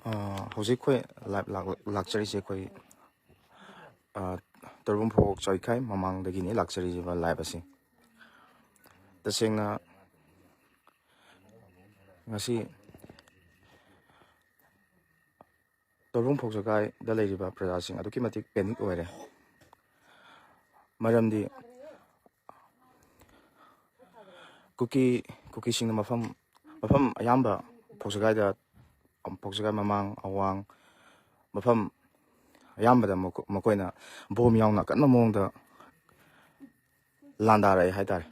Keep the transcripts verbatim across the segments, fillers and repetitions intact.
ꯑ, ꯍꯧꯖꯤꯛ ꯑꯩꯈꯣꯏ ꯂꯥꯏꯞ ꯂꯥꯛ-, ꯂꯥꯛꯆꯔꯤꯁꯦ ꯑꯩꯈꯣꯏ, ꯑ, ꯇꯣꯔꯕꯨꯡ ꯐꯧ ꯆꯥꯎꯏꯈꯥꯏ ꯃꯃꯥꯡꯗꯒꯤꯅꯤ ꯂꯥꯛꯆꯔꯤꯁꯤꯕ ꯂꯥꯏꯞ ꯑꯁꯤ꯫ ꯇꯁꯦꯡꯅ ꯉꯁꯤ ꯇꯣꯔꯕꯨꯡ ꯐꯧꯖꯒꯥꯏꯗ ꯂꯩꯔꯤꯕ ꯄ꯭ꯔꯖꯥꯁꯤꯡ ꯑꯗꯨꯛꯀꯤ ꯃꯇꯤꯛ ꯄꯦꯅꯤꯛ ꯑꯣꯏꯔꯦ꯫ ꯃꯔꯝꯗꯤ ꯀꯨꯀꯤ, ꯀꯨꯀꯤꯁꯤꯡꯅ ꯃꯐꯝ, ꯃꯐꯝ ꯑꯌꯥꯝꯕ ꯐꯧꯖꯒꯥꯏꯗ, ꯐꯧꯖꯒꯥꯏ ꯃꯃꯥꯡ, ꯑꯋꯥꯡ, ꯃꯐꯝ ꯑꯌꯥꯝꯕꯗ ꯃꯈꯣ-, ꯃꯈꯣꯏꯅ ꯕꯣꯝ ꯌꯥꯎꯅ ꯑꯀꯟꯕ ꯃꯑꯣꯡꯗ ꯂꯥꯟꯗꯥꯔꯛꯑꯦ ꯍꯥꯏꯇꯥꯔꯦ꯫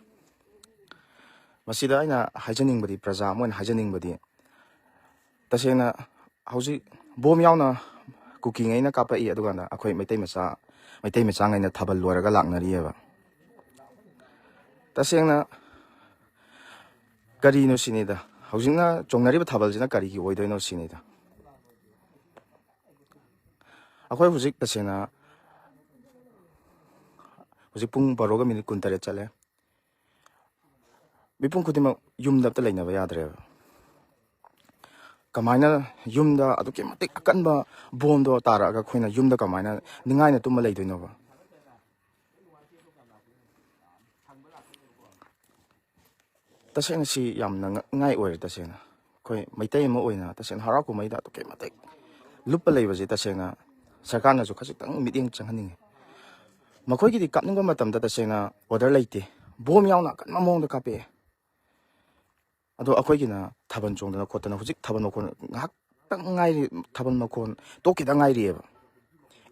ꯃꯁꯤꯗ ꯑꯩꯅ ꯍꯥꯏꯖꯅꯤꯡꯕꯗꯤ, ꯄ꯭ꯔꯖꯥ ꯑꯃ ꯑꯣꯏꯅ ꯍꯥꯏꯖꯅꯤꯡꯕꯗꯤ, ꯇꯁꯦꯡꯅ ꯍꯧꯖꯤꯛ ꯕꯣꯝ ꯌꯥꯎꯅ ꯀꯨꯀꯤꯉꯩꯅ ꯀꯥꯞꯄꯛꯏ, ꯑꯗꯨꯀꯥꯟꯗ ꯑꯩꯈꯣꯏ ꯃꯩꯇꯩ ꯃꯆꯥ, ꯃꯩꯇꯩ ꯃꯆꯥꯉꯩꯅ ꯊꯥꯕꯜ ꯂꯣꯏꯔꯒ ꯂꯥꯛꯅꯔꯤꯑꯕ꯫ ꯇꯁꯦꯡꯅ ꯀꯔꯤꯅꯣ ꯁꯤꯅꯤꯗ, ꯍꯧꯖꯤꯛꯅ ꯆꯣꯡꯅꯔꯤꯕ ꯊꯥꯕꯜꯁꯤꯅ ꯀꯔꯤꯒꯤ ꯑꯣꯏꯗꯣꯏꯅꯣ ꯁꯤꯅꯤꯗ꯫ ꯑꯩꯈꯣꯏ ꯍꯧꯖꯤꯛ ꯇꯁꯦꯡꯅ ꯍꯧꯖꯤꯛ ꯄꯨꯡ ꯕꯥꯔꯣꯒ ꯃꯤꯅꯤꯠ ꯀꯨꯟꯇꯔꯦꯠ ꯆꯠꯂꯦ꯫ ꯃꯤꯄꯨꯝ ꯈꯨꯗꯤꯡꯃꯛ ꯌꯨꯝꯗ ꯑꯝꯇ ꯂꯩꯅꯕ ꯌꯥꯗ꯭ꯔꯦꯕ꯫ ꯀꯃꯥꯏꯅ ꯌꯨꯝꯗ ꯑꯗꯨꯛꯀꯤ ꯃꯇꯤꯛ ꯑꯀꯟꯕ ꯕꯣꯝꯗꯣ ꯇꯥꯔꯛꯑꯒ ꯑꯩꯈꯣꯏꯅ ꯌꯨꯝꯗ ꯀꯃꯥꯏꯅ ꯅꯤꯡꯉꯥꯏꯅ ꯇꯨꯝꯃ ꯂꯩꯗꯣꯏꯅꯣꯕ? ꯇꯁꯦꯡꯅ ꯁꯤ ꯌꯥꯝꯅ ꯉꯛꯅꯤꯡꯉꯥꯏ ꯑꯣꯏꯔꯦ꯫ ꯇꯁꯦꯡꯅ ꯑꯩꯈꯣꯏ ꯃꯩꯇꯩ ꯑꯃ ꯑꯣꯏꯅ ꯇꯁꯦꯡꯅ ꯍꯔꯥꯎ ꯀꯨꯝꯍꯩꯗ ꯑꯗꯨꯛꯀꯤ ꯃꯇꯤꯛ ꯂꯨꯞꯄ ꯂꯩꯕꯁꯦ ꯇꯁꯦꯡꯅ ꯁꯔꯀꯥꯔꯅꯁꯨ ꯈꯖꯤꯛꯇꯪ ꯃꯤꯠꯌꯦꯡ ꯆꯪꯍꯟꯅꯤꯡꯉꯤ꯫ ꯃꯈꯣꯏꯒꯤꯗꯤ ꯀꯥꯞꯅꯤꯡꯕ ꯃꯇꯝꯗ ꯇꯁꯦꯡꯅ ꯑꯣꯔꯗꯔ ꯂꯩꯇꯦ, ꯕꯣꯝ ꯌꯥꯎꯅ ꯑꯀꯟꯕ ꯃꯑꯣꯡꯗ ꯀꯥꯞꯄꯛꯑꯦ꯫ ꯑꯗꯣ ꯑꯩꯈꯣꯏꯒꯤꯅ ꯊꯥꯕꯜ ꯆꯣꯡꯗꯅ ꯈꯣꯠꯇꯅ ꯍꯧꯖꯤꯛ ꯊꯥꯕꯜ ꯃꯈꯣꯟ ꯉꯥꯏꯍꯥꯛꯇꯪ ꯉꯥꯏꯔꯤ, ꯊꯥꯕꯜ ꯃꯈꯣꯟ ꯇꯣꯛꯈꯤꯗ ꯉꯥꯏꯔꯤꯑꯕ꯫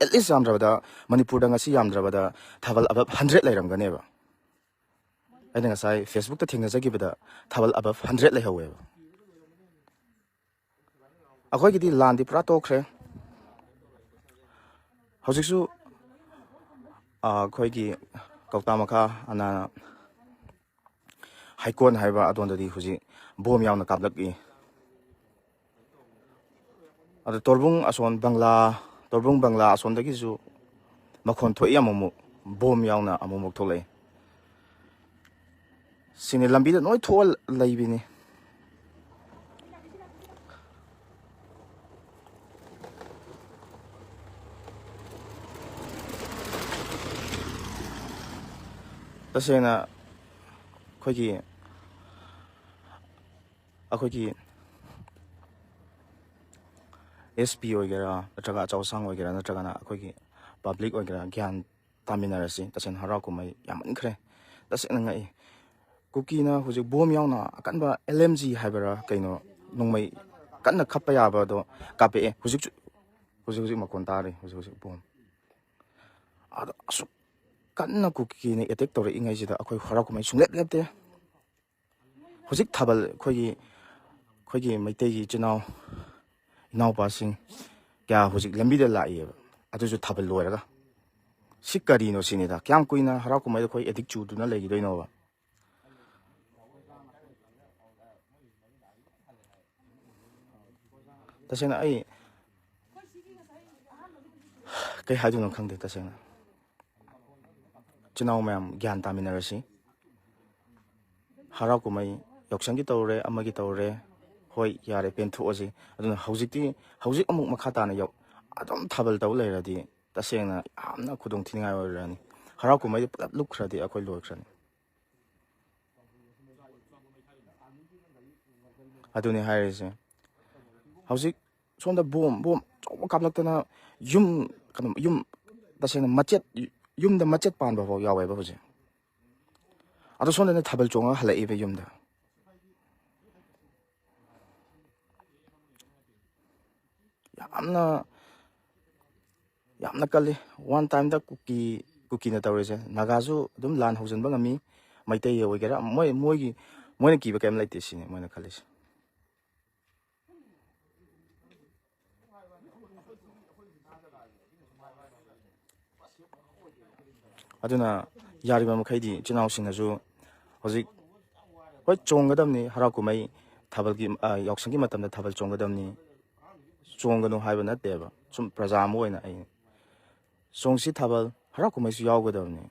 ꯑꯦꯠꯂꯤꯁ ꯌꯥꯝꯗ꯭ꯔꯕꯗ ꯃꯅꯤꯄꯨꯔꯗ ꯉꯁꯤ ꯌꯥꯝꯗ꯭ꯔꯕꯗ ꯊꯥꯕꯜ ꯑꯕꯞ ꯍꯟꯗ꯭ꯔꯦꯠ ꯂꯩꯔꯝꯒꯅꯦꯕ꯫ ꯑꯩꯅ ꯉꯁꯥꯏ ꯐꯦꯁꯕꯨꯛꯇ ꯊꯦꯡꯅꯖꯈꯤꯕꯗ ꯊꯥꯕꯜ ꯑꯕꯞ ꯍꯟꯗ꯭ꯔꯦꯠ ꯂꯩꯍꯧꯋꯦꯕ꯫ ꯑꯩꯈꯣꯏꯒꯤꯗꯤ ꯂꯥꯟꯗꯤ ꯄꯨꯔꯥ ꯇꯣꯛꯈ꯭ꯔꯦ꯫ ꯍꯧꯖꯤꯛꯁꯨ, ꯑ, ꯑꯩꯈꯣꯏꯒꯤ ꯀꯧꯇꯥ ꯃꯈꯥ ꯑꯅꯥ ꯍꯩꯀꯣꯟ ꯍꯥꯏꯕ ꯑꯗꯣꯝꯗꯗꯤ ꯍꯧꯖꯤꯛ ꯕꯣꯝ ꯌꯥꯎꯅ ꯀꯥꯞꯂꯛꯏ꯫ ꯑꯗꯣ ꯇꯣꯔꯕꯨꯡ ꯑꯁꯣꯟ ꯕꯪꯂꯥ, ꯇꯣꯔꯕꯨꯡ ꯕꯪꯂꯥ ꯑꯁꯣꯝꯗꯒꯤꯁꯨ ꯃꯈꯣꯟ ꯊꯣꯛꯏ, ꯑꯃꯨꯛꯃꯨꯛ ꯕꯣꯝ ꯌꯥꯎꯅ ꯑꯃꯨꯛꯃꯨꯛ ꯊꯣꯛꯂꯛꯏ꯫ ꯁꯤꯅꯤ, ꯂꯝꯕꯤꯗ ꯂꯣꯏ ꯊꯣꯛꯑ ꯂꯩꯕꯤꯅꯤ꯫ ꯇꯁꯦꯡꯅ ꯑꯩꯈꯣꯏꯒꯤ ꯑꯩꯈꯣꯏꯒꯤ ꯑꯦꯁ ꯄꯤ ꯑꯣꯏꯒꯦꯔꯥ, ꯅꯠꯇ꯭ꯔꯒ ꯑꯆꯧ ꯑꯁꯥꯡ ꯑꯣꯏꯒꯦꯔꯥ, ꯅꯠꯇ꯭ꯔꯒꯅ ꯑꯩꯈꯣꯏꯒꯤ ꯄꯕ꯭ꯂꯤꯛ ꯑꯣꯏꯒꯦꯔꯥ, ꯒ꯭ꯌꯥꯟ ꯇꯥꯃꯤꯟꯅꯔꯁꯤ꯫ ꯇꯁꯦꯡꯅ ꯍꯔꯥꯎ ꯀꯨꯝꯍꯩ ꯌꯥꯝꯃꯟꯈ꯭ꯔꯦ, ꯇꯁꯦꯡꯅ ꯉꯛꯏ꯫ ꯀꯨꯀꯤꯅ ꯍꯧꯖꯤꯛ ꯕꯣꯝ ꯌꯥꯎꯅ ꯑꯀꯟꯕ ꯑꯦꯜ ꯑꯦꯝ ꯖꯤ ꯍꯥꯏꯕꯔꯥ ꯀꯩꯅꯣ, ꯅꯣꯡꯃꯩ ꯀꯟꯅ ꯈꯞꯄ ꯌꯥꯕꯗꯣ ꯀꯥꯞꯄꯛꯑꯦ꯫ ꯍꯧꯖꯤꯛꯁꯨ, ꯍꯧꯖꯤꯛ ꯍꯧꯖꯤꯛ ꯃꯈꯣꯟ ꯇꯥꯔꯤ, ꯍꯧꯖꯤꯛ ꯍꯧꯖꯤꯛ ꯕꯣꯝ꯫ ꯑꯗꯣ ꯑꯁꯨꯛ ꯀꯟꯅ ꯀꯨꯀꯤꯅ ꯑꯦꯇꯦꯛ ꯇꯧꯔꯛꯏꯉꯩꯁꯤꯗ ꯑꯩꯈꯣꯏ ꯍꯔꯥꯎ ꯀꯨꯝꯍꯩ ꯁꯨꯡꯂꯦꯞ ꯂꯦꯞꯇꯦ꯫ ꯍꯧꯖꯤꯛ ꯊꯥꯕꯜ ꯑꯩꯈꯣꯏꯒꯤ, ꯑꯩꯈꯣꯏꯒꯤ ꯃꯩꯇꯩꯒꯤ ꯏꯆꯤꯟ ꯏꯅꯥꯎ, ꯏꯅꯥꯎꯄꯥꯁꯤꯡ ꯀꯌꯥ ꯍꯧꯖꯤꯛ ꯂꯝꯕꯤꯗ ꯂꯥꯛꯏꯑꯕ, ꯑꯗꯨꯁꯨ ꯊꯥꯕꯜ ꯂꯣꯏꯔꯒ꯫ ꯁꯤ ꯀꯔꯤꯅꯣ ꯁꯤꯅꯤꯗ, ꯀꯌꯥꯝ ꯀꯨꯏꯅ ꯍꯔꯥꯎ ꯀꯨꯝꯍꯩꯗ ꯑꯩꯈꯣꯏ ꯑꯦꯗꯤꯛ ꯆꯨꯗꯨꯅ ꯂꯩꯈꯤꯗꯣꯏꯅꯣꯕ? ꯇꯁꯦꯡꯅ ꯑꯩ ꯀꯩ ꯍꯥꯏꯗꯣꯏꯅꯣ ꯈꯪꯗꯦ꯫ ꯇꯁꯦꯡꯅ ꯏꯆꯤꯟ ꯏꯅꯥꯎ ꯃꯌꯥꯝ ꯒ꯭ꯌꯥꯟ ꯇꯥꯃꯤꯟꯅꯔꯁꯤ꯫ ꯍꯔꯥꯎ ꯀꯨꯝꯍꯩ ꯌꯥꯎꯁꯪꯒꯤ ꯇꯧꯔꯦ, ꯑꯃꯒꯤ ꯇꯧꯔꯦ, ꯍꯣꯏ, ꯌꯥꯔꯦ, ꯄꯦꯟꯊꯣꯛꯑꯁꯤ꯫ ꯑꯗꯨꯅ ꯍꯧꯖꯤꯛꯇꯤ, ꯍꯧꯖꯤꯛ ꯑꯃꯨꯛ ꯃꯈꯥ ꯇꯥꯅ ꯌꯧ-, ꯑꯗꯨꯝ ꯊꯥꯕꯜ ꯇꯧ ꯂꯩꯔꯗꯤ ꯇꯁꯦꯡꯅ ꯌꯥꯝꯅ ꯈꯨꯗꯣꯡ ꯊꯤꯅꯤꯡꯉꯥꯏ ꯑꯣꯏꯔꯅꯤ꯫ ꯍꯔꯥꯎ ꯀꯨꯝꯍꯩꯗꯤ ꯄꯨꯂꯞ ꯂꯨꯞꯈ꯭ꯔꯗꯤ ꯑꯩꯈꯣꯏ ꯂꯣꯏꯈ꯭ꯔꯅꯤ꯫ ꯑꯗꯨꯅꯤ ꯍꯥꯏꯔꯤꯁꯦ꯫ ꯍꯧꯖꯤꯛ ꯁꯣꯝꯗ ꯕꯣꯝ, ꯕꯣꯝ ꯑꯆꯧꯕ ꯀꯥꯞꯂꯛꯇꯅ ꯌꯨꯝ, ꯀꯩꯅꯣ, ꯌꯨꯝ ꯇꯁꯦꯡꯅ ꯃꯆꯦꯠ, ꯌꯨꯝꯗ ꯃꯆꯦꯠ ꯄꯥꯟꯕ ꯐꯥꯎ ꯌꯥꯎꯋꯦꯕ ꯍꯧꯖꯤꯛ꯫ ꯑꯗꯣ ꯁꯣꯝꯗꯅ ꯊꯥꯕꯜ ꯆꯣꯡꯉꯒ ꯍꯜꯂꯛꯏꯕ ꯌꯨꯝꯗ꯫ ꯌꯥꯝꯅ, ꯌꯥꯝꯅ ꯀꯜꯂꯤ꯫ ꯋꯥꯟ ꯇꯥꯏꯝꯗ ꯀꯨꯀꯤ, ꯀꯨꯀꯤꯅ ꯇꯧꯔꯤꯁꯦ꯫ ꯅꯥꯒꯥꯁꯨ ꯑꯗꯨꯝ ꯂꯥꯟ ꯍꯧꯖꯤꯟꯕ ꯉꯝꯃꯤ꯫ ꯃꯩꯇꯩ ꯑꯣꯏꯒꯦꯔꯥ, ꯃꯣꯏ, ꯃꯣꯏꯒꯤ, ꯃꯣꯏꯅ ꯀꯤꯕ ꯀꯔꯤꯝ ꯂꯩꯇꯦ ꯁꯤꯅꯤ ꯃꯣꯏꯅ ꯈꯜꯂꯤꯁꯦ꯫ ꯑꯗꯨꯅ ꯌꯥꯔꯤꯕ ꯃꯈꯩꯗꯤ ꯏꯆꯤꯟ ꯏꯅꯥꯎꯁꯤꯡꯅꯁꯨ ꯍꯧꯖꯤꯛ, ꯍꯣꯏ, ꯆꯣꯡꯒꯗꯕꯅꯤ, ꯍꯔꯥꯎ ꯀꯨꯝꯍꯩ ꯊꯥꯕꯜꯒꯤ, ꯑ, ꯌꯥꯎꯁꯪꯒꯤ ꯃꯇꯝꯗ ꯊꯥꯕꯜ ꯆꯣꯡꯒꯗꯕꯅꯤ, ꯆꯣꯡꯒꯅꯨ ꯍꯥꯏꯕ ꯅꯠꯇꯦꯕ꯫ ꯁꯨꯝ ꯄ꯭ꯔꯖꯥ ꯑꯃ ꯑꯣꯏꯅ ꯑꯩ ꯆꯣꯡꯁꯤ ꯊꯥꯕꯜ, ꯍꯔꯥꯎ ꯀꯨꯝꯍꯩꯁꯨ ꯌꯥꯎꯒꯗꯕꯅꯤ꯫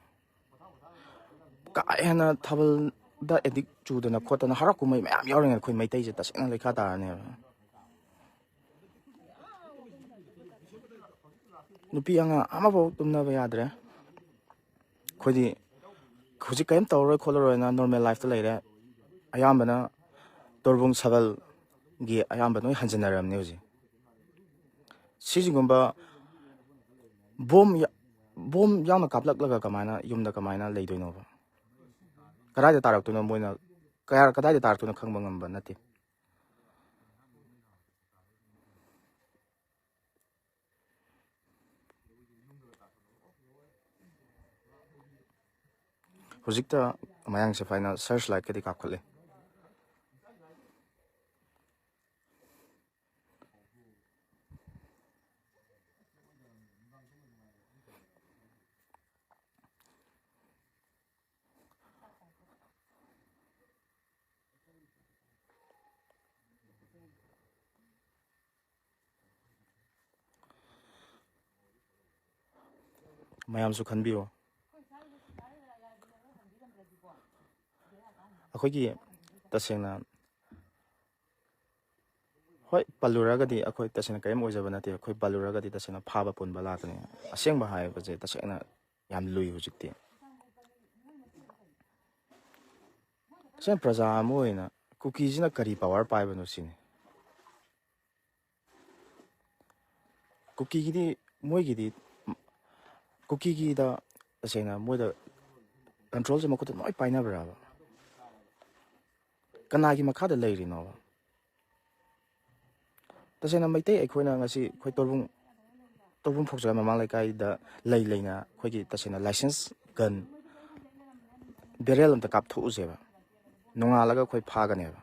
ꯀꯥ ꯍꯦꯟꯅ ꯊꯥꯕꯜꯗ ꯑꯦꯗꯤꯛ ꯆꯨꯗꯅ ꯈꯣꯠꯇꯅ ꯍꯔꯥꯎ ꯀꯨꯝꯍꯩ ꯃꯌꯥꯝ ꯌꯥꯎꯔꯤꯉꯩꯗ ꯑꯩꯈꯣꯏ ꯃꯩꯇꯩꯁꯦ ꯇꯁꯦꯡꯅ ꯂꯩꯈꯥ ꯇꯥꯔꯅꯦꯕ꯫ ꯅꯨꯄꯤ ꯑꯉꯥꯡ ꯑꯃꯐꯥꯎ ꯇꯨꯝꯅꯕ ꯌꯥꯗ꯭ꯔꯦ꯫ ꯑꯩꯈꯣꯏꯗꯤ ꯍꯧꯖꯤꯛ ꯀꯔꯤꯝ ꯇꯧꯔꯔꯣꯏ ꯈꯣꯠꯂꯔꯣꯏꯅ normal lifeꯇ ꯂꯩꯔꯦ꯫ ꯑꯌꯥꯝꯕꯅ ꯇꯣꯔꯕꯨꯡ ꯁꯕꯜꯒꯤ ꯑꯌꯥꯝꯕ ꯂꯣꯏ ꯍꯟꯖꯤꯟꯅꯔꯕꯅꯤ ꯍꯧꯖꯤꯛ꯫ ꯁꯤꯁꯤꯒꯨꯝꯕ ꯕꯣꯝ ꯌꯥ-, ꯕꯣꯝ ꯌꯥꯝꯅ ꯀꯥꯞꯂꯛꯂꯒ ꯀꯃꯥꯏꯅ ꯌꯨꯝꯗ ꯀꯃꯥꯏꯅ ꯂꯩꯗꯣꯏꯅꯣꯕ? ꯀꯗꯥꯏꯗ ꯇꯥꯔꯛꯇꯣꯏꯅꯣ? ꯃꯣꯏꯅ ꯀꯌꯥ, ꯀꯗꯥꯏꯗ ꯇꯥꯔꯛꯇꯣꯏꯅꯣ ꯈꯪꯕ ꯉꯝꯕ ꯅꯠꯇꯦ꯫ ꯍꯧꯖꯤꯛꯇ ꯃꯌꯥꯡ ꯁꯤꯐꯥꯏꯅ search lightꯀꯗꯤ ꯀꯥꯞꯈꯠꯂꯦ꯫ ꯃꯌꯥꯝꯁꯨ ꯈꯟꯕꯤꯌꯨ꯫ ꯑꯩꯈꯣꯏꯒꯤ ꯇꯁꯦꯡꯅ, ꯍꯣꯏ, ꯄꯜꯂꯨꯔꯒꯗꯤ ꯑꯩꯈꯣꯏ ꯇꯁꯦꯡꯅ ꯀꯔꯤꯝ ꯑꯣꯏꯖꯕ ꯅꯠꯇꯦ꯫ ꯑꯩꯈꯣꯏ ꯄꯜꯂꯨꯔꯒꯗꯤ ꯇꯁꯦꯡꯅ ꯐꯥꯕ ꯄꯨꯟꯕ ꯂꯥꯛꯀꯅꯤ꯫ ꯑꯁꯦꯡꯕ ꯍꯥꯏꯕꯁꯦ ꯇꯁꯦꯡꯅ ꯌꯥꯝ ꯂꯨꯏ ꯍꯧꯖꯤꯛꯇꯤ꯫ ꯇꯁꯦꯡꯅ ꯄ꯭ꯔꯖꯥ ꯑꯃ ꯑꯣꯏꯅ ꯀꯨꯀꯤꯁꯤꯅ ꯀꯔꯤ power ꯄꯥꯏꯕꯅꯣ ꯁꯤꯅꯤ꯫ ꯀꯨꯀꯤꯒꯤꯗꯤ, ꯃꯣꯏꯒꯤꯗꯤ, ꯀꯨꯀꯤꯒꯤꯗ ꯇꯁꯦꯡꯅ ꯃꯣꯏꯗ controlꯁꯦ ꯃꯈꯨꯠꯇ ꯂꯣꯏ ꯄꯥꯏꯅꯕ꯭ꯔꯕ? ꯀꯅꯥꯒꯤ ꯃꯈꯥꯗ ꯂꯩꯔꯤꯅꯣꯕ? ꯇꯁꯦꯡꯅ ꯃꯩꯇꯩ ꯑꯩꯈꯣꯏꯅ ꯉꯁꯤ ꯑꯩꯈꯣꯏ ꯇꯣꯔꯕꯨꯡ, ꯇꯣꯔꯕꯨꯡ ꯐꯧꯖ ꯃꯃꯥꯡ ꯂꯩꯀꯥꯏꯗ ꯂꯩ ꯂꯩꯅ ꯑꯩꯈꯣꯏꯒꯤ ꯇꯁꯦꯡꯅ license gun barrel ꯑꯝꯇ ꯀꯥꯞꯊꯣꯛꯎꯁꯦꯕ, ꯅꯣꯡꯉꯥꯜꯂꯒ ꯑꯩꯈꯣꯏ ꯐꯥꯒꯅꯦꯕ꯫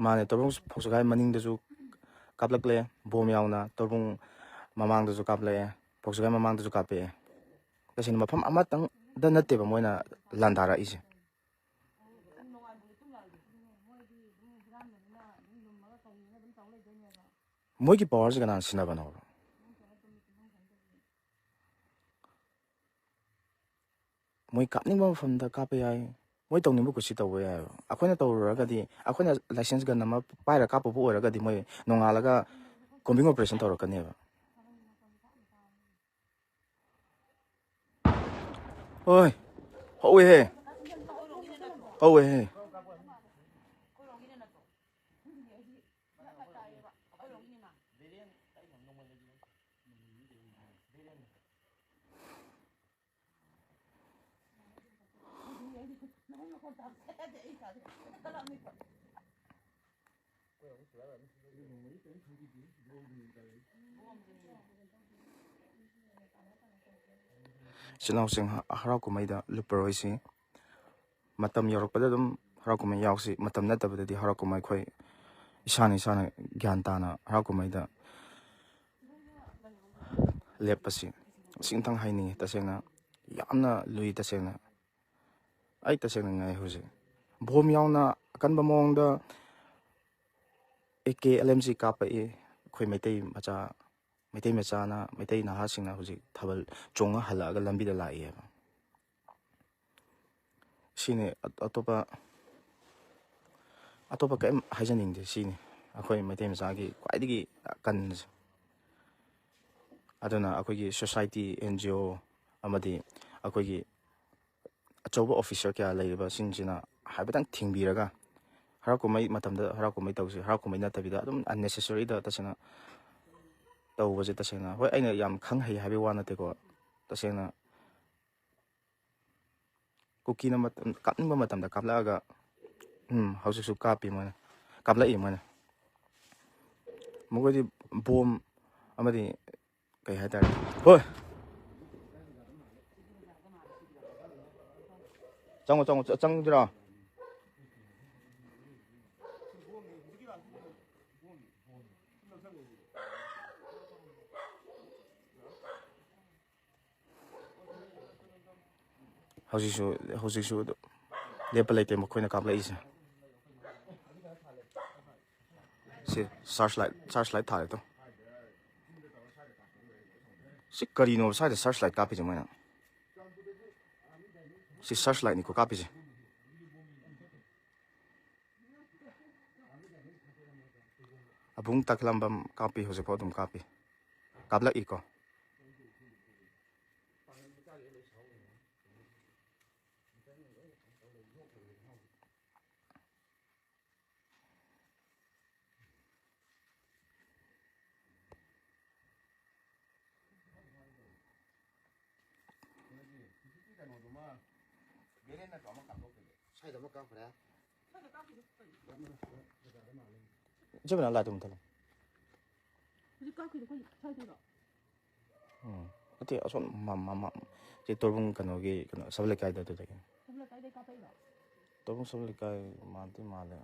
ꯃꯥꯅꯦ, ꯇꯣꯔꯕꯨꯡ ꯐꯧꯁꯒꯥꯏ ꯃꯅꯤꯡꯗꯁꯨ ꯀꯥꯞꯂꯛꯂꯦ, ꯕꯣꯝ ꯌꯥꯎꯅ ꯇꯣꯔꯕꯨꯡ ꯃꯃꯥꯡꯗꯁꯨ ꯀꯥꯞꯂꯛꯑꯦ, ꯐꯧꯁꯒꯥꯏ ꯃꯃꯥꯡꯗꯁꯨ ꯀꯥꯞꯄꯛꯑꯦ꯫ ꯇꯁꯦꯡꯅ ꯃꯐꯝ ꯑꯃꯇꯪꯗ ꯅꯠꯇꯦꯕ ꯃꯣꯏꯅ ꯂꯥꯟꯗꯥꯔꯛꯏꯁꯦ꯫ ꯃꯣꯏꯒꯤ powerꯁꯦ ꯀꯅꯥꯅ ꯁꯤꯟꯅꯕꯅꯣꯕ? ꯃꯣꯏ ꯀꯥꯞꯅꯤꯡꯕ ꯃꯐꯝꯗ ꯀꯥꯞꯄ ꯌꯥꯏ, ꯃꯣꯏ ꯇꯧꯅꯤꯡꯕ ꯀꯨꯁꯤ ꯇꯧꯕ ꯌꯥꯏꯕ꯫ ꯑꯩꯈꯣꯏꯅ ꯇꯧꯔꯨꯔꯒꯗꯤ, ꯑꯩꯈꯣꯏꯅ license gun ꯑꯃ ꯄꯥꯏꯔ ꯀꯥꯞꯄꯕꯨ ꯑꯣꯏꯔꯒꯗꯤ, ꯃꯣꯏ ꯅꯣꯡꯉꯥꯜꯂꯒ Combing operation ꯇꯧꯔꯛꯀꯅꯦꯕ꯫ ꯍꯣꯏ, ꯍꯧꯋꯦꯍꯦ, ꯍꯧꯋꯦꯍꯦ꯫ ꯏꯆꯤꯜ ꯏꯅꯥꯎꯁꯤꯡ, ꯍꯔꯥꯎ ꯀꯨꯝꯍꯩꯗ ꯂꯨꯞꯄꯔꯣꯏꯁꯤ꯫ ꯃꯇꯝ ꯌꯧꯔꯛꯄꯗ ꯑꯗꯨꯝ ꯍꯔꯥꯎ ꯀꯨꯝꯍꯩ ꯌꯥꯎꯁꯤ, ꯃꯇꯝ ꯅꯠꯇꯕꯗꯗꯤ ꯍꯔꯥꯎ ꯀꯨꯝꯍꯩ ꯑꯩꯈꯣꯏ ꯏꯁꯥꯅ ꯏꯁꯥꯅ ꯒ꯭ꯌꯥꯟ ꯇꯥꯅ ꯍꯔꯥꯎ ꯀꯨꯝꯍꯩꯗ ꯂꯦꯞꯄꯁꯤ꯫ ꯁꯤ ꯑꯝꯇꯪ ꯍꯥꯏꯅꯤꯡꯉꯤ ꯇꯁꯦꯡꯅ꯫ ꯌꯥꯝꯅ ꯂꯨꯏ ꯇꯁꯦꯡꯅ꯫ ꯑꯩ ꯇꯁꯦꯡꯅ ꯉꯥꯏ ꯍꯧꯖꯤꯛ꯫ ꯕꯣꯝ ꯌꯥꯎꯅ ꯑꯀꯟꯕ ꯃꯑꯣꯡꯗ A K L M G ꯀꯥꯞꯄꯛꯏ꯫ ꯑꯩꯈꯣꯏ ꯃꯩꯇꯩ ꯃꯆꯥ, ꯃꯩꯇꯩ ꯃꯆꯥꯅ, ꯃꯩꯇꯩ ꯅꯍꯥꯁꯤꯡꯅ ꯍꯧꯖꯤꯛ ꯊꯥꯕꯜ ꯆꯣꯡꯉ ꯍꯜꯂꯛꯑꯒ ꯂꯝꯕꯤꯗ ꯂꯥꯛꯏꯑꯕ꯫ ꯁꯤꯅꯤ꯫ ꯑ-, ꯑꯇꯣꯞꯄ, ꯑꯇꯣꯞꯄ ꯀꯔꯤꯝ ꯍꯥꯏꯖꯅꯤꯡꯗꯦ꯫ ꯁꯤꯅꯤ ꯑꯩꯈꯣꯏ ꯃꯩꯇꯩ ꯃꯆꯥꯒꯤ ꯈ꯭ꯋꯥꯏꯗꯒꯤ ꯀꯟꯕꯁꯦ꯫ ꯑꯗꯨꯅ ꯑꯩꯈꯣꯏꯒꯤ ꯁꯣꯁꯥꯏꯇꯤ, ꯑꯦꯟ ꯖꯤ ꯑꯣ ꯑꯃꯗꯤ ꯑꯩꯈꯣꯏꯒꯤ ꯑꯆꯧꯕ ꯑꯣꯐꯤꯁꯔ ꯀꯌꯥ ꯂꯩꯔꯤꯕꯁꯤꯡꯁꯤꯅ ꯍꯥꯏꯐꯦꯠꯇꯪ ꯊꯤꯡꯕꯤꯔꯒ, ꯍꯔꯥꯎ ꯀꯨꯝꯍꯩ ꯃꯇꯝꯗ ꯍꯔꯥꯎ ꯀꯨꯝꯍꯩ ꯇꯧꯁꯤ, ꯍꯔꯥꯎ ꯀꯨꯝꯍꯩ ꯅꯠꯇꯕꯤꯗ ꯑꯗꯨꯝ unnecessary ꯗ ꯇꯁꯦꯡꯅ ꯇꯧꯕꯁꯦ, ꯇꯁꯦꯡꯅ, ꯍꯣꯏ, ꯑꯩꯅ ꯌꯥꯝ ꯈꯪ ꯍꯩ ꯍꯥꯏꯕꯒꯤ ꯋꯥ ꯅꯠꯇꯦꯀꯣ, ꯇꯁꯦꯡꯅ ꯀꯨꯀꯤꯅ ꯃꯇꯝ, ꯀꯥꯞꯅꯤꯡꯕ ꯃꯇꯝꯗ ꯀꯥꯞꯂꯛꯑꯒ, ꯎꯝ, ꯍꯧꯖꯤꯛꯁꯨ ꯀꯥꯞꯄꯤ ꯃꯣꯏꯅ, ꯀꯥꯞꯂꯛꯏ ꯃꯣꯏꯅ꯫ ꯃꯈꯣꯏꯗꯤ ꯕꯣꯝ ꯑꯃꯗꯤ ꯀꯩ ꯍꯥꯏꯇꯥꯔꯦ? ꯍꯣꯏ꯫ ꯆꯪꯉꯣ, ꯆꯪꯉꯣ, ꯆ-, ꯆꯪꯁꯤꯔꯣ? ꯍꯧꯖꯤꯛꯁꯨ, ꯍꯧꯖꯤꯛꯁꯨ ꯑꯗꯨ ꯂꯦꯞꯄ ꯂꯩꯇꯦ ꯃꯈꯣꯏꯅ ꯀꯥꯞꯂꯛꯏꯁꯦ꯫ ꯁꯤ search light, search light ꯊꯥꯜꯂꯦ ꯇꯨ꯫ ꯁꯤ ꯀꯔꯤꯅꯣ ꯁ꯭ꯋꯥꯏꯗ search light ꯀꯥꯞꯄꯤꯁꯦ ꯃꯣꯏꯅ? ꯁꯤ search light ꯅꯤꯀꯣ ꯀꯥꯞꯄꯤꯁꯦ꯫ ꯑꯕꯨꯡ ꯇꯥꯈꯂꯝꯕꯝ ꯀꯥꯞꯄꯤ, ꯍꯧꯖꯤꯛꯐꯥꯎ ꯑꯗꯨꯝ ꯀꯥꯞꯄꯤ, ꯀꯥꯞꯂꯛꯏꯀꯣ꯫ ꯁ꯭ꯋꯥꯏꯗ ꯑꯃ ꯀꯥꯞꯈ꯭ꯔꯦ꯫ ꯏꯆꯦꯕꯤꯅꯥ, ꯂꯥꯏꯠꯇꯨ ꯃꯨꯊꯠꯂꯣ꯫ ꯍꯧꯖꯤꯛ ꯀꯥꯞꯈꯤꯗꯣ ꯑꯩꯈꯣꯏ ꯁ꯭ꯋꯥꯏꯗꯩꯔꯣ? ꯎꯝ꯫ ꯅꯠꯇꯦ, ꯑꯁꯣꯝ ꯃ-, ꯃ-, ꯃ-, ꯁꯤ ꯇꯣꯔꯕꯨꯡ ꯀꯩꯅꯣꯒꯤ ꯀꯩꯅꯣ ꯁꯕ ꯂꯩꯀꯥꯏꯗ ꯑꯗꯨꯗꯒꯤ꯫ ꯁꯕ ꯂꯩꯀꯥꯏꯗꯩ ꯀꯥꯞꯄꯛꯏꯔꯣ? ꯇꯣꯔꯕꯨꯡ ꯁꯕ ꯂꯩꯀꯥꯏ ꯃꯥꯟꯗꯤ ꯃꯥꯜꯂꯦ꯫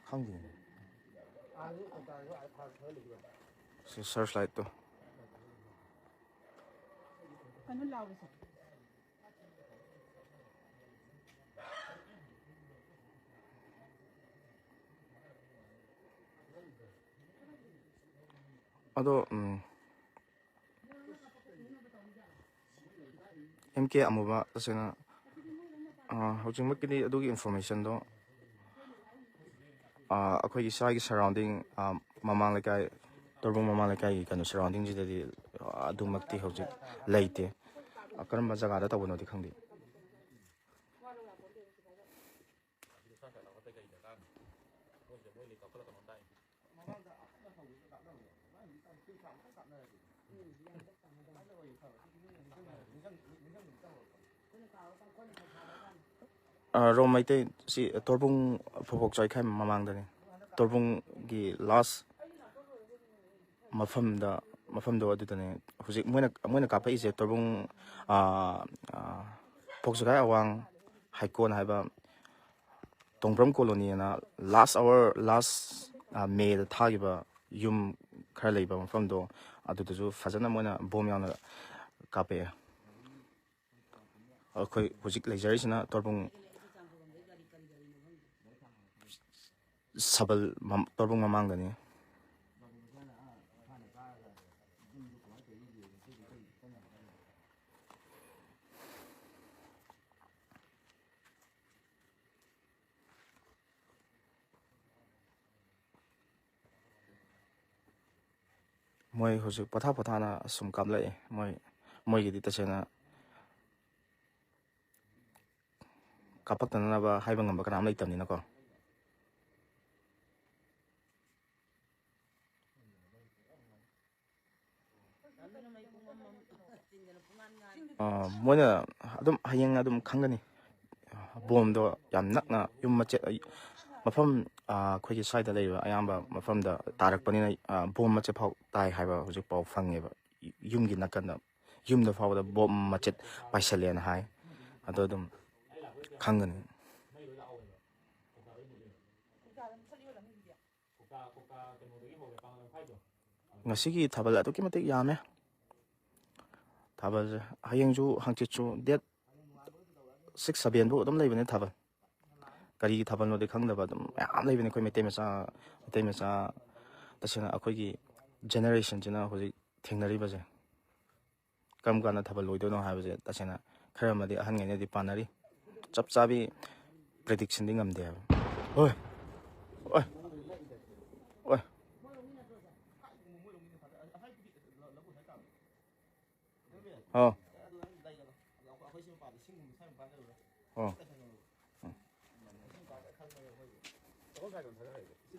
ꯈꯪꯗꯦꯅꯦ꯫ ꯁꯤ ꯁꯔꯆ ꯂꯥꯏꯠꯇꯣ꯫ ꯀꯩꯅꯣ ꯂꯥꯎꯔꯤꯁꯦ꯫ ꯑꯗꯣ, ꯎꯝ, ꯑꯦꯝ ꯀꯦ ꯑꯃꯨꯕ, ꯇꯁꯦꯡꯅ, ꯑ, ꯍꯧꯖꯤꯛꯃꯛꯀꯤꯗꯤ ꯑꯗꯨꯒꯤ ꯏꯟꯐꯣꯔꯃꯦꯁꯟꯗꯣ, ꯑ, ꯑꯩꯈꯣꯏꯒꯤ ꯁ꯭ꯋꯥꯏꯒꯤ ꯁꯔꯥꯎꯟꯗꯤꯡ, ꯑ, ꯃꯃꯥꯡ ꯂꯩꯀꯥꯏ, ꯇꯣꯔꯕꯨꯡ ꯃꯃꯥꯡ ꯂꯩꯀꯥꯏꯒꯤ ꯀꯩꯅꯣ ꯁꯔꯥꯎꯟꯗꯤꯡꯁꯤꯗꯗꯤ, ꯑ, ꯑꯗꯨꯃꯛꯇꯤ ꯍꯧꯖꯤꯛ ꯂꯩꯇꯦ꯫ ꯑ, ꯀꯔꯝꯕ ꯖꯒꯥꯗ ꯇꯧꯕꯅꯣꯗꯤ ꯈꯪꯗꯦ꯫ ꯑ, ꯔꯣꯝ ꯃꯩꯇꯩ ꯁꯤ ꯇꯣꯔꯕꯨꯡ ꯐꯨꯕꯣꯛ ꯆꯥꯏꯈꯥꯏ ꯃꯃꯥꯡꯗꯅꯤ꯫ ꯇꯣꯔꯕꯨꯡꯒꯤ ꯂꯥꯁ ꯃꯐꯝꯗ, ꯃꯐꯝꯗꯣ ꯑꯗꯨꯗꯅꯦ꯫ ꯍꯧꯖꯤꯛ ꯃꯣꯏꯅ, ꯃꯣꯏꯅ ꯀꯥꯞꯄꯛꯏꯁꯦ ꯇꯣꯔꯕꯨꯡ, ꯑ, ꯑ, ꯐꯨꯕꯣꯛ ꯆꯥꯏꯈꯥꯏ ꯑꯋꯥꯡ ꯍꯩꯀꯣꯟ ꯍꯥꯏꯕ ꯇꯣꯡꯕ꯭ꯔꯝ ꯀꯣꯂꯣꯅꯤ ꯑꯅ ꯂꯥꯁ ꯑꯋꯥꯔ, ꯂꯥꯁ, ꯑ, ꯃꯦꯗ ꯊꯥꯈꯤꯕ ꯌꯨꯝ ꯈꯔ ꯂꯩꯕ ꯃꯐꯝꯗꯣ, ꯑꯗꯨꯗꯁꯨ ꯐꯖꯅ ꯃꯣꯏꯅ ꯕꯣꯝ ꯌꯥꯝꯅ ꯀꯥꯞꯄꯛꯑꯦ꯫ ꯑꯩꯈꯣꯏ ꯍꯧꯖꯤꯛ ꯂꯩꯖꯔꯤꯁꯤꯅ ꯇꯣꯔꯕꯨꯡ ꯁꯕꯜ ꯃꯝ-, ꯇꯣꯔꯕꯨꯡ ꯃꯃꯥꯡꯗꯅꯤ꯫ ꯃꯣꯏ ꯍꯧꯖꯤꯛ ꯄꯣꯊꯥ ꯄꯣꯊꯥꯅ ꯁꯨꯝ ꯀꯥꯞꯂꯛꯑꯦ꯫ ꯃꯣꯏ, ꯃꯣꯏꯒꯤꯗꯤ ꯇꯁꯦꯡꯅ ꯀꯥꯞꯄꯛꯇꯅꯕ ꯍꯥꯏꯕ ꯉꯝꯕ ꯀꯅꯥꯝ ꯂꯩꯇꯕꯅꯤꯅꯀꯣ꯫ ꯑ, ꯃꯣꯏꯅ ꯑꯗꯨꯝ ꯍꯌꯦꯡ ꯑꯗꯨꯝ ꯈꯪꯒꯅꯤ꯫ ꯕꯣꯝꯗꯣ ꯌꯥꯝ ꯅꯛꯅ ꯌꯨꯝ ꯃꯆꯦꯠ, ꯃꯐꯝ, ꯑ, ꯑꯩꯈꯣꯏꯒꯤ ꯁ꯭ꯋꯥꯏꯗ ꯂꯩꯔꯤꯕ ꯑꯌꯥꯝꯕ ꯃꯐꯝꯗ ꯇꯥꯔꯛꯄꯅꯤꯅ, ꯑ, ꯕꯣꯝ ꯃꯆꯦꯠ ꯐꯥꯎ ꯇꯥꯏ ꯍꯥꯏꯕ ꯍꯧꯖꯤꯛ ꯄꯥꯎ ꯐꯪꯉꯦꯕ꯫ ꯌꯨꯝꯒꯤ ꯅꯥꯀꯟꯗ, ꯌꯨꯝꯗ ꯐꯥꯎꯕꯗ ꯕꯣꯝ ꯃꯆꯦꯠ ꯄꯥꯏꯁꯜꯂꯦꯅ ꯍꯥꯏ꯫ ꯑꯗꯣ ꯑꯗꯨꯝ ꯈꯪꯒꯅꯤ꯫ ꯉꯁꯤꯒꯤ ꯊꯥꯕꯜ ꯑꯗꯨꯛꯀꯤ ꯃꯇꯤꯛ ꯌꯥꯝꯃꯦ꯫ ꯊꯥꯕꯜꯁꯦ ꯍꯌꯦꯡꯁꯨ ꯍꯪꯆꯤꯠꯁꯨ, date six seven ꯐꯥꯎ ꯑꯗꯨꯝ ꯂꯩꯕꯅꯦ ꯊꯥꯕꯜ꯫ ꯀꯔꯤꯒꯤ ꯊꯥꯕꯜꯅꯣꯗꯤ ꯈꯪꯗꯕ ꯑꯗꯨꯝ ꯃꯌꯥꯝ ꯂꯩꯕꯅꯦ꯫ ꯑꯩꯈꯣꯏ ꯃꯩꯇꯩ ꯃꯆꯥ, ꯃꯩꯇꯩ ꯃꯆꯥ, ꯇꯁꯦꯡꯅ ꯑꯩꯈꯣꯏꯒꯤ generationꯁꯤꯅ ꯍꯧꯖꯤꯛ ꯊꯦꯡꯅꯔꯤꯕꯁꯦ꯫ ꯀꯔꯝ ꯀꯥꯟꯗ ꯊꯥꯕꯜ ꯂꯣꯏꯗꯣꯏꯅꯣ ꯍꯥꯏꯕꯁꯦ ꯇꯁꯦꯡꯅ ꯈꯔ ꯑꯃꯗꯤ ꯑꯍꯟꯉꯩꯅꯗꯤ ꯄꯥꯅꯔꯤ꯫ ꯆꯞ ꯆꯥꯕꯤ predictionꯗꯤ ꯉꯝꯗꯦ ꯍꯥꯏꯕ꯫ ꯍꯣꯏ꯫ ꯍꯣꯏ꯫ ꯍꯣꯏ꯫ ꯑꯣ꯫ ꯑꯣ꯫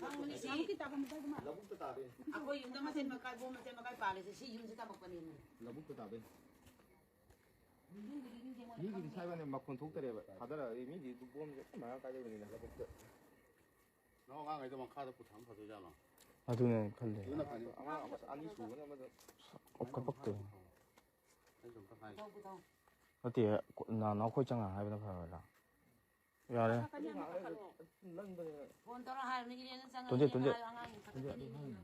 ꯈꯪꯕꯅꯤ ꯁꯤ꯫ ꯑꯩꯈꯣꯏ ꯌꯨꯝꯗ ꯃꯆꯦꯠ ꯃꯀꯥꯏ, ꯕꯣꯝ ꯃꯆꯦꯠ ꯃꯀꯥꯏ ꯄꯥꯜꯂꯤꯁꯦ ꯁꯤ ꯌꯨꯝꯁꯤ ꯇꯝꯃꯛꯄꯅꯦꯃꯤ꯫ ꯂꯧꯕꯨꯛꯇ ꯇꯥꯗꯣꯏꯅꯦ꯫ ꯅꯤꯡꯁꯤꯡꯕꯗꯤ ꯅꯤꯡꯁꯤꯡꯉꯣꯏ ꯃꯤꯒꯤꯗꯤ ꯈꯪꯗꯦ꯫ ꯁ꯭ꯋꯥꯏꯗꯅꯦ ꯃꯈꯣꯟ ꯊꯣꯛꯇꯔꯦꯕ꯫ ꯊꯥꯗꯔꯛꯑꯗꯤ ꯃꯤꯗꯤ ꯑꯗꯨ ꯕꯣꯝꯁꯦ ꯑꯗꯨꯝ ꯃꯔꯥꯡ ꯀꯥꯏ ꯂꯩꯕꯅꯤꯅ ꯂꯧꯕꯨꯛꯇ꯫ ꯅꯪ ꯑꯉꯥꯡꯈꯩꯗꯣ ꯃꯈꯥꯗ ꯄꯨꯊꯔꯝ ꯐꯗꯣꯏꯖꯥꯠꯂꯣ? ꯑꯗꯨꯅꯦ ꯈꯜꯂꯦ꯫ ꯑꯗꯨꯅ ꯐꯅꯤ꯫ ꯑꯉꯥꯡ ꯑꯃ ꯑꯅꯤ ꯁꯨꯕꯅ ꯑꯃꯗ ꯀꯞꯄꯛꯇꯣꯏꯅꯦ꯫ ꯑꯩꯁꯨ ꯑꯝꯇ ꯍꯥꯏꯒꯦ꯫ ꯅꯠꯇꯦ, ꯅꯅꯥꯎ ꯑꯩꯈꯣꯏ ꯆꯪꯉ ꯍꯥꯏꯕꯅ ꯐꯔꯣꯏꯗ꯭ꯔꯥ? ꯌꯥꯔꯦ꯫ ꯐꯣꯟ ꯇꯧꯔ ꯍꯥꯏꯔꯕꯅꯤ, ꯏꯔꯦꯟꯅ ꯆꯪꯉꯛꯏꯅꯦ ꯇꯣꯟꯖꯩ, ꯇꯣꯟꯖꯩ꯫ ꯍꯥꯏꯌꯣ, ꯑꯉꯥꯡꯒꯤ ꯃꯊꯛꯇ ꯇꯣꯟꯖꯩ, ꯇꯤꯚꯤ ꯌꯦꯡꯉꯤꯅꯦ꯫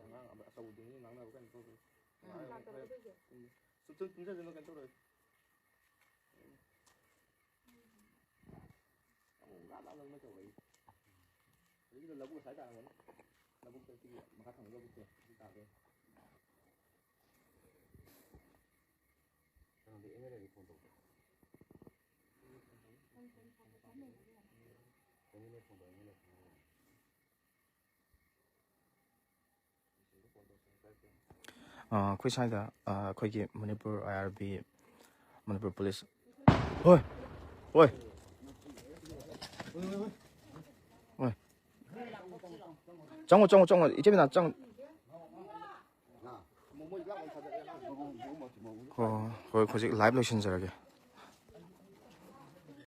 ꯑꯉꯥꯡ ꯑꯆꯧꯕꯗꯨꯅꯤ ꯉꯥꯡꯅꯕ ꯀꯩꯅꯣ ꯇꯧꯗꯣꯏ꯫ ꯎꯝ꯫ ꯁꯨꯝ ꯁꯨꯝ ꯇꯨꯝꯖꯗꯅ ꯀꯩꯅꯣ ꯇꯧꯔꯣꯏ꯫ ꯑꯃꯨꯛ ꯉꯥ ꯂꯥꯝ ꯂꯥꯝ ꯇꯧꯔꯛꯏ꯫ ꯍꯧꯖꯤꯛꯀꯤꯗꯣ ꯂꯧꯕꯨꯛ ꯑꯁꯥꯏ ꯇꯥꯔꯝꯒꯅꯤ꯫ ꯂꯧꯕꯨꯛꯇ ꯁꯤꯒꯤ ꯃꯈꯥ ꯊꯪꯕ ꯂꯧꯕꯨꯛꯇꯣ ꯑꯗꯨ ꯇꯥꯗꯣꯏꯅꯤ꯫ ꯀꯩꯅꯣꯗ ꯑꯦꯝ ꯑꯦꯜ ꯑꯦꯗ ꯐꯣꯟ ꯇꯧꯕ꯫ ꯑꯦꯝ ꯑꯦꯜ ꯑꯦ ꯐꯣꯟ ꯇꯧ, ꯑꯦꯝ ꯑꯦꯜ ꯑꯦ ꯐꯣꯟ ꯇꯧ꯫ ꯑꯩꯈꯣꯏ ꯁ꯭ꯋꯥꯏꯗ ꯑꯩꯈꯣꯏꯒꯤ ꯃꯅꯤꯄꯨꯔ ꯑꯥꯏ ꯑꯥꯔ ꯕꯤ, ꯃꯅꯤꯄꯨꯔ ꯄꯨꯂꯤꯁ꯫ ꯍꯣꯏ, ꯍꯣꯏ, ꯍꯣꯏ꯫ ꯆꯪꯉꯣ, ꯆꯪꯉꯣ, ꯆꯪꯉꯣ, ꯏꯆꯦ ꯕꯤꯅꯥ, ꯆꯪꯉꯣ꯫ ꯍꯣꯏ, ꯍꯣꯏ, ꯍꯧꯖꯤꯛ ꯂꯥꯏꯚ ꯂꯣꯏꯁꯤꯟꯖꯔꯒꯦ꯫